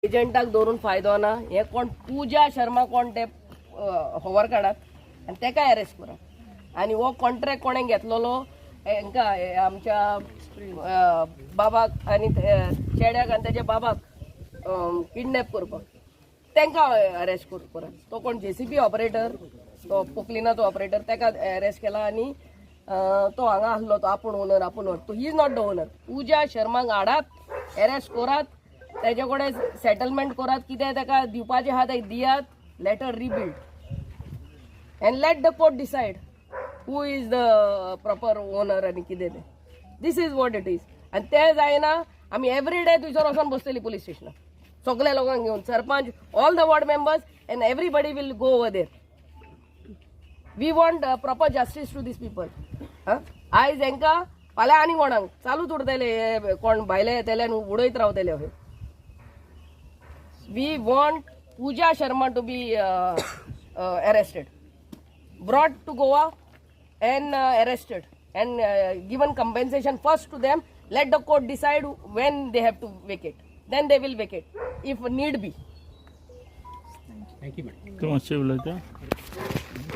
एजंटाक दवरून फायदो ना. हे कोण पूजा शर्मा कोण ते खबर काडात आनी तेका अरेस्ट करात. आनी हो कॉन्ट्रॅक्ट कोणें घेतलेलो हेंका, हे आमच्या बाबाक आनी चेड्याक आनी तेच्या बाबाक किडनॅप करपाक, तांकां अरेस्ट करात. तो कोण जेसीबी ऑपरेटर, तो पोकलिनाचो ऑपरेटर, ताका अरेस्ट केला. आनी तो हांगा आसलो, तो आपूण ओनर, आपूण ओनर. तो he is not the owner. पुजा शर्माक हाडात, अरेस्ट करात, तेजे कडेन सेटलमेंट करात. कितें ताका दिवपाचें आहा तें दियात. Let her rebuild and let the court decide who is the proper owner आनी कितें तें. This is what it is. आनी तें जायना, आमी एवरी डे थंयसर वचोन बसतली पुलीस स्टेशनार, सगल्या लोकांक घेवन, sarpanch, all the ward members and everybody will go over there. We want proper justice to these people. आयज हेंकां, फाल्यां आनी कोणाक. चालूच उरतले हे. कोण भायले येतले आनी उडयत रावतले हय. We want Pooja Sharma to be arrested, brought to Goa and arrested and given compensation first to them. Let the court decide when they have to vacate. Then they will vacate if need be. Thank you, madam. तूं मातशें उलयता.